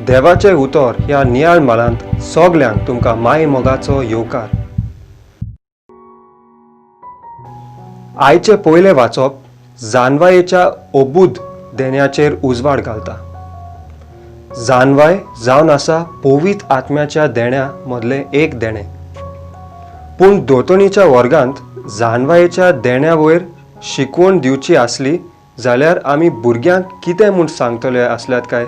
देवाचें उतर ह्या नियाळ माळांत सगल्यांक तुमकां माय मोगाचो येवकार. आयचें पयलें वाचप जानवायेच्या ओबूद देण्याचेर उजवाड घालता. जानवाय जावन आसा पवित्र आत्म्याच्या देण्या मदलें एक देणें. पूण दोतोणीच्या वर्गांत जानवायेच्या देण्या वयर शिकवण दिवची आसली जाल्यार आमी भुरग्यांक कितें म्हूण सांगतले आसल्यात काय?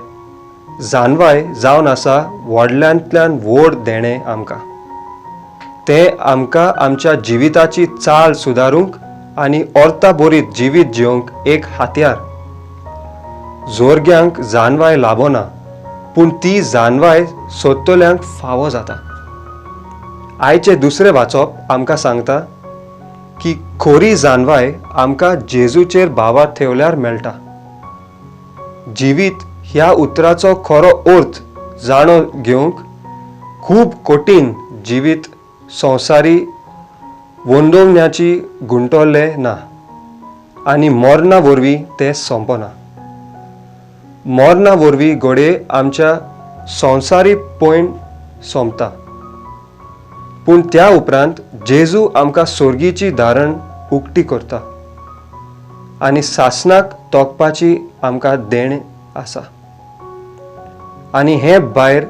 जानवाय जावन आसा व्हडल्यांतल्यान व्हड देणें आमकां. तें आमकां आमच्या जिविताची चाल सुदारूंक आनी अर्था बरीत जिवीत जिवंक एक हातयार. जोरग्यांक जानवाय लाबना, पूण ती जानवाय सोदतल्यांक फावो जाता. आयचें दुसरें वाचप आमकां सांगता की खोरी जानवाय आमकां जेजूचेर भावार्थ ठेवल्यार मेळटा. जिवीत ह्या उतराचो खरो अर्थ जाणो घेवंक खूब कठीण जिवीत संवसारी वंदोवण्याची गुंतवल्लें ना आनी मरणा वरवीं तें सोंपना. मरणा वरवीं घडये आमच्या संवसारी पयण सोंपता, पूण त्या उपरांत जेजू आमकां सोर्गीची धारण उक्ती करता आनी सासणाक तोखपाची आमकां देणें आसा. आनी हें भायर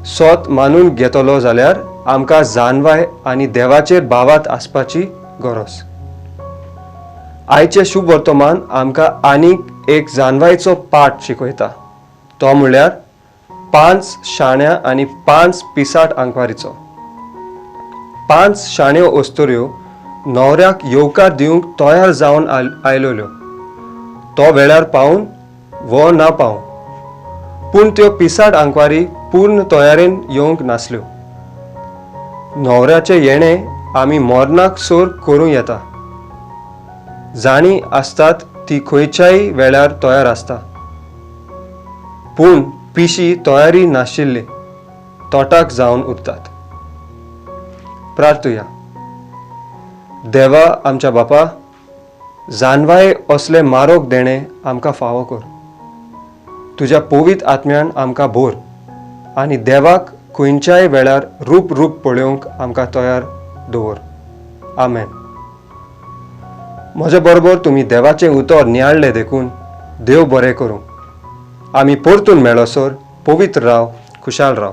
सोत मानून घेतलो जाल्यार आमकां जानवाय आनी देवाचेर भावार्थ आसपाची गरज. आयचें शुभ वर्तमान आमकां आनीक एक जानवायचो पाठ शिकयता, तो म्हणल्यार 5 शाण्या आनी 5 पिसाट आंकवारीचो. 5 शाण्यो अस्तुऱ्यो न्हवऱ्याक येवकार दिवंक तयार जावन आयलेल्यो. तो वेळार पावून वो ना पावूं, पूण त्यो पिसाट आंकवारी पूर्ण तयारेन येवंक नासल्यो. न्हवऱ्याचें येणें आमी मरणाक सोर करूं येता. जाणी आसतात ती खंयच्याय वेळार तयार आसता, पूण पिशी तयारी नाशिल्ली तोटाक जावन उरतात. प्रार्थुया. देवा आमच्या बापा, जानवाय असले मारोक देणें आमकां फावो कर. तुज्या पवित्र आत्म्यान आमकां भर आनी देवाक खंयच्याय वेळार रूप रूप पळोवंक आमकां तयार दवर. आमेन. म्हज्या बरोबर तुमी देवाचें उतर नियाळ्ळें देखून देव बरें करूं. आमी परतून मेळसर पवित्र राव, खुशाल राव.